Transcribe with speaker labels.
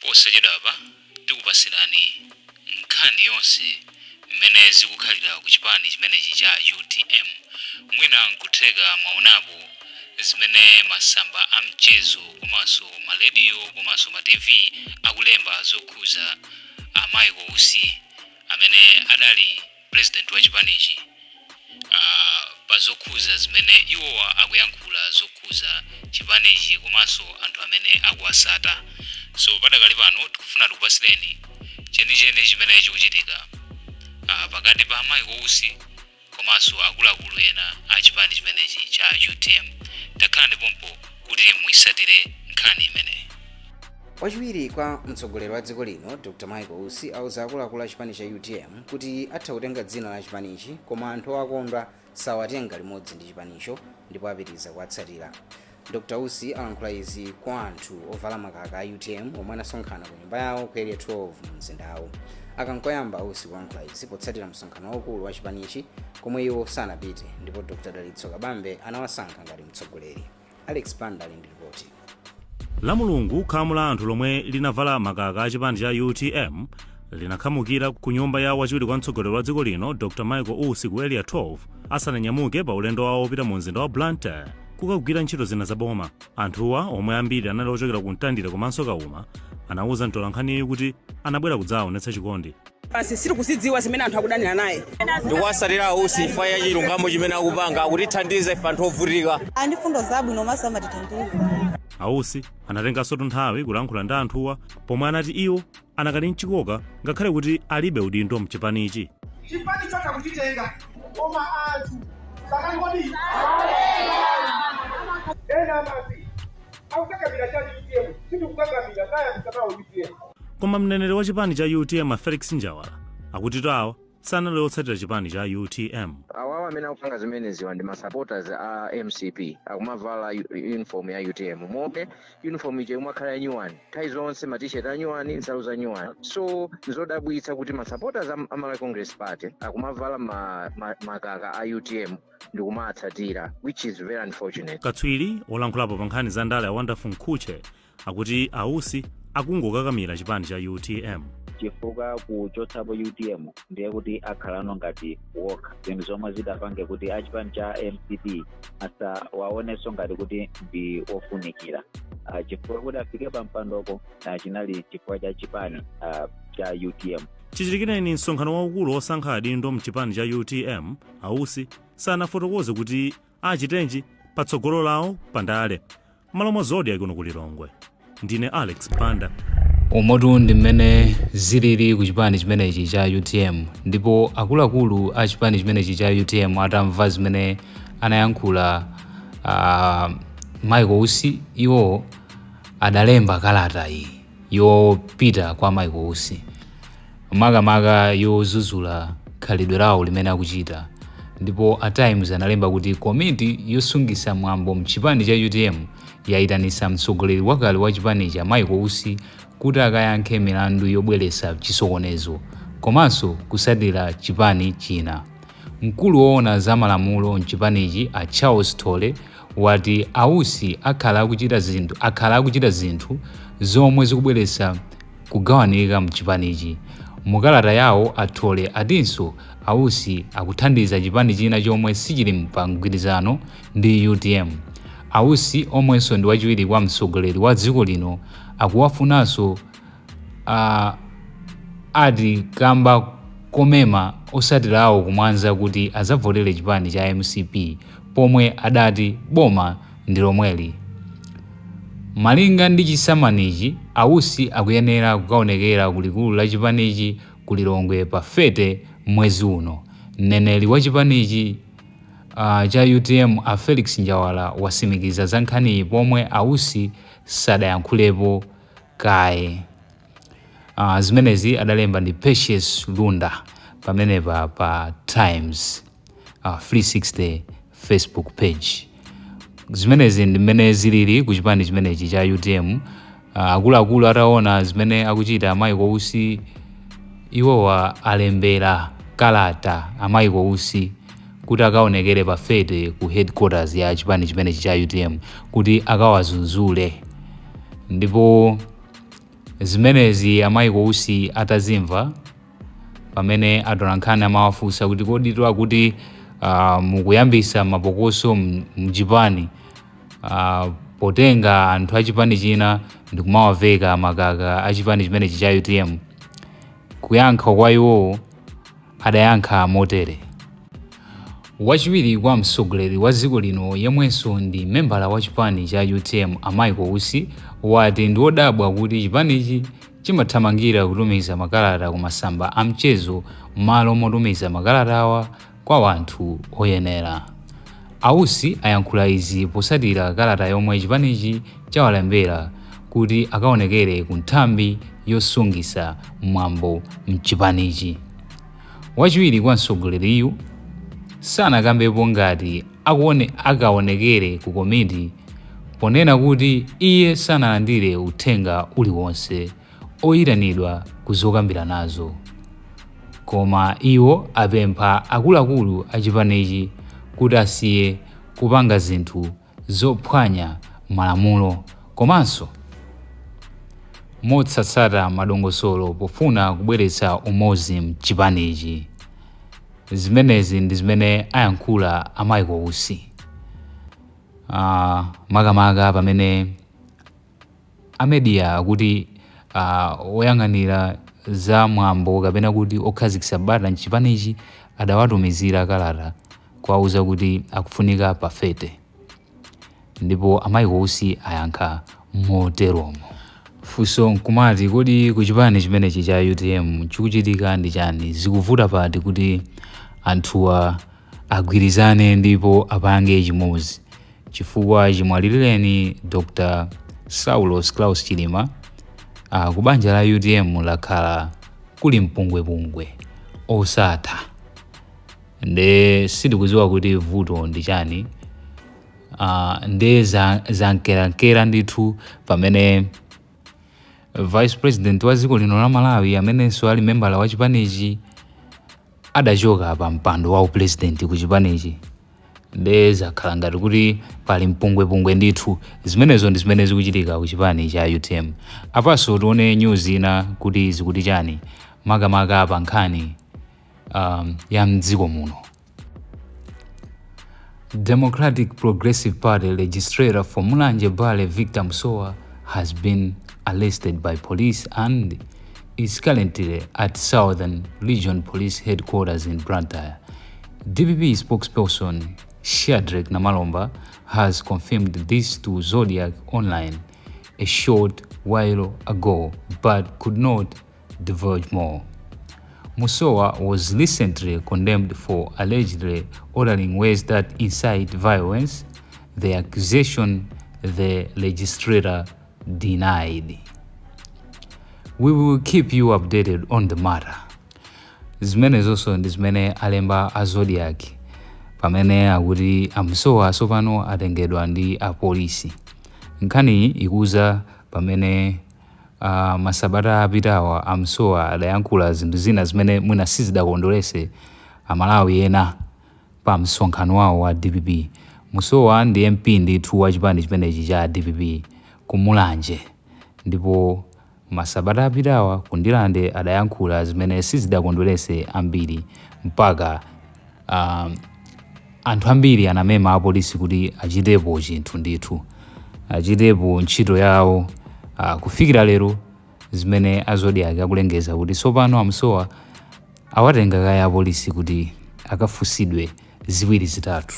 Speaker 1: Posachedwapa tikupasirani nkhani yonse mmene zikukhalira ku chipani chimenechi cha UTM. Mwina nkutheka mwaonapo zimene masamba a mchezo komanso ma radio komanso ma TV akulemba zokhuza a Michael Usi amene adali president wa chipanichi, pa zokhuza zimene iwowa akuyankhula zokhuza chipanichi komanso anthu amene akuwasata. So padakali pano tikufuna tikupasireni chenicheni chimene chikuchitika pakati pa Michael Usi komanso akuluakulu ena a chipani chimenechi cha UTM. Takhalani pompo kuti muisatire nkhani imeneyi.
Speaker 2: Wachiwiri kwa mtsogoleri wa dziko lino Dr Michael Usi auza akuluakulu a chipani cha UTM kuti atha kutenga dzina la chipanichi, koma anthu owakonda sawatenga limodzi ndi chipanicho ndipo apitiriza kuwatsatira. Dr Usi alankhula izi kwa anthu ovala makaka a UTM omwe anasonkhana ku nyumba yawo ku Area 12 mu mzindawu. Aka nkoyamba Usi kulankhula izi potsatira msonkhano waukulu wa chipanichi komwe iwo sanapite ndipo Dr Dalitso Kabambe anawasankha ngati mtsogoleri. Alex Banda ali ndi ripoti.
Speaker 3: Lamulungu, khamu la anthu lomwe linavala makaka a chipani cha UTM linakhamukira ku nyumba ya wachiwiri kwa mtsogoleri wa dziko lino Dr Michael Usi ku Area 12 asananyamuke pa ulendo wawo wopita mu mzinda wa Blantyre kukagwira ntchito zina za boma. Anthuwa, omwe ambiri anali ochokera ku Mtandire komanso Kauma, anauza mtolankhaniyu kuti anabwera kudzawaonetsa chikondi.
Speaker 4: Basi, sitikuzidziwa zimene anthu akudanira naye.
Speaker 5: Ndikuwasatira Usi chifukwa cha chilungamo chimene akupanga, akutithandiza ife anthu ovutika.
Speaker 6: Andi fundo zabwino maso amatithandiza.
Speaker 3: Ausi anatenganso nthawi kulankhula ndi anthuwa pomwe anati iwo anakali mchikoka ngakhale kuti alibe udindo mchipanichi.
Speaker 7: Chipani chotha kuchitenga, koma anthu sakali kodi ena amati akukakamira chani UTM. Sindikukakamira kaya msamawo UTM.
Speaker 3: Koma mneneri wa chipani cha UTM Felix Njawala akuti awa sanali otsatira chipani cha UTM.
Speaker 8: Awawa amene akupanga zimeneziwa ndi ma supporters a MCP, akumavala uniform ya UTM, momwe uniform ija imakhala ya nyuwani nthawi zonse, ma t-shirt a nyuwani, nsalu za nyuwani. So nzodabwitsa kuti ma supporters a Malawi Congress Party akumavala makaka a UTM ndikumatsatira, which is very unfortunate.
Speaker 3: Katswiri olankhulapo pa nkhani za ndale a Wonderful Mkhutche akuti Ausi akungokakamira chipani cha UTM.
Speaker 9: Chifukwa kuchotsapo UTM ndiye kuti akhalano ngati wokha, zinthu zomwe zidapange kuti achipani cha MCP asawaonenso ngati kuti ndi ofunikira, chifukwa kuti afike pa mpandoko chinali chifukwa cha chipani cha UTM.
Speaker 3: Chichitikireni msonkhano waukulu wosankha adindo mchipani cha UTM, Ausi sanafotokoze kuti achitenji patsogolo lawo pandale. Malo mwa Zodiak kuno ku Lilongwe, ndine Alex Banda.
Speaker 1: Umotu ndi mmene zilili ku chipani chimenechi cha UTM, ndipo akuluakulu a chipani chimenechi cha UTM atamva zimene anayankhula Michael Usi, iwo adalemba kalata iyi yopita kwa Michael Usi, makamaka yozuzula khalidwe lawo limene akuchita. Ndipo a Times analemba kuti komiti yosungisa mwambo mchipani cha UTM yayitanisa mtsogoleri wakale wa chipanichi Michael Usi kuti akayankhe milandu yobweretsa chisokonezo komanso kusatira chipani china. Mkulu woona za malamulo mchipanichi a Charles Thole wati Ausi akhala akuchita zinthu zomwe zikubweretsa kugawanika mchipanichi. Mukalata yawo, a Thole atinso Ausi akuthandiza chipani china chomwe sichili pa mgwirizano ndi UTM. Ausi, omwenso ndi wachiwiri kwa mtsogoleri wa dziko lino, akuwafunanso ati kamba komema osatirawo kumwanza kuti azavotere chipani cha MCP pomwe adati boma ndi lomweli. Malinga ndi chisamanichi, Ausi akuyenera kukaonekera ku likulu la chipanichi ku Lilongwe pa 30 mwezi uno. Mneneri wa chipanichi cha UTM a Felix Njawala wasimikiza za nkhaniyi, pomwe Ausi sadayankhulepo kaye. Zimenezi adalemba ndi Patience Lunda pamenepa pa Times 360 Facebook page. Zimenezi ndi mmene zilili ku chipani chimenechi cha UTM. Akuluakulu ataona zimene akuchita Michael Usi, iwowa alembera kalata a Michael Usi kuti akaonekere pa 30 ku headquarters ya chipani chimenechi cha UTM kuti akawazunzule. Ndipo Zimenezi a Michael Usi atazimva pamene atolankhani amawafunsa kuti kodi twakuti mukuyambisa mapokoso mchipani potenga anthu achipani china ndikumawaveka makaka achipani chimenechi cha UTM. Kuyankha kwa iwowo adayankha motere: Wachiwiri kwa mtsogoleri wa dziko lino yemwenso ndi membala wa chipani cha UTM, a Michael Usi, wati ndi wodabwa kuti chipanichi chimathamangira kutumiza makalata ku masamba a mchezo m'malo motumiza makalatawa kwa wanthu oyenera. A Usi ayankhula izi potsatira kalata yomwe chipanichi chawalembera kuti akaonekere ku nthambi yosungisa mwambo mchipanichi. Wachiwiri kwa mtsogoleriyu sanakambepo ngati akaonekere ku komiti, ponena kuti iye sanalandire uthenga uliwonse oyitanidwa kuzokambiranazo. Koma iwo apempha akuluakulu a chipanichi kuti asiye kupanga zinthu zophwanya malamulo komanso motsatsata madongosolo pofuna kubweretsa umodzi mchipanichi. Zimenezi ndi zimene ayankhula a Michael Usi, makamaka pamene a media akuti oyang'anira za mwambo kapena kuti okhazikitsa bata mchipanichi adawatumizira kalata kuwauza kuti akufunika pafete, ndipo a Michael Usi ayankha moteromo. Funso nkumati, kodi ku chipani chimenechi cha UTM chikuchitika ndi chani? Zikuvuta pati kuti anthuwa agwirizane ndipo apange chimodzi? Chifukwa chimwalireni Dr Saulos Klaus Chilima, ku banja la UTM lakhala kuli mpungwepungwe osatha, nde sitikudziwa kuti vuto ndi chani. Nde zankerankera ndithu pamene vice president wa dziko lino la Malawi, amenenso ali membala wa chipanichi, adachoka pa mpando wa upresident ku chipanichi. Nde zakhala ngati kuti pali mpungwepungwe ndithu. Zimenezo ndi zimene zikuchitika ku chipani cha UTM. Apanso tione news ina kuti zikuti chani, makamaka pa nkhani ya mdziko muno. Democratic Progressive Party legislator for Mulanje Bale, Victor Musowa, has been arrested by police and is currently at Southern Region Police Headquarters in Blantyre. DPP spokesperson Shadrack Namalomba has confirmed this to Zodiak Online a short while ago, but could not divulge more. Musowa was recently condemned for allegedly ordering words that incite violence, the accusation the legislator denied. We will keep you updated on the matter. Zimenezonso ndi zimene alemba a Zodiak pamene akuti a Musowa tsopano atengedwa ndi apolisi. Nkhaniyi ikuza pamene masabata apitawa a Musowa adayankhula zinthu zina zimene mwina sizidakondwerese Amalawi ena pa msonkhano wawo wa DPP. Musowa ndi MP ndithu wa chipani chimenechi cha DPP kumulanje, ndipo masabata apitawa ku Ndirande adayankhula zimene sizidakondwerese ambiri, mpaka anthu ambiri anamema apolisi kuti achitepo chinthu ndithu, achitepo ntchito yawo. Kufikira lero zimene a Zodiak akulengeza kuti tsopano a Musowa awatenga kaya apolisi kuti akafunsidwe ziwiri zitatu.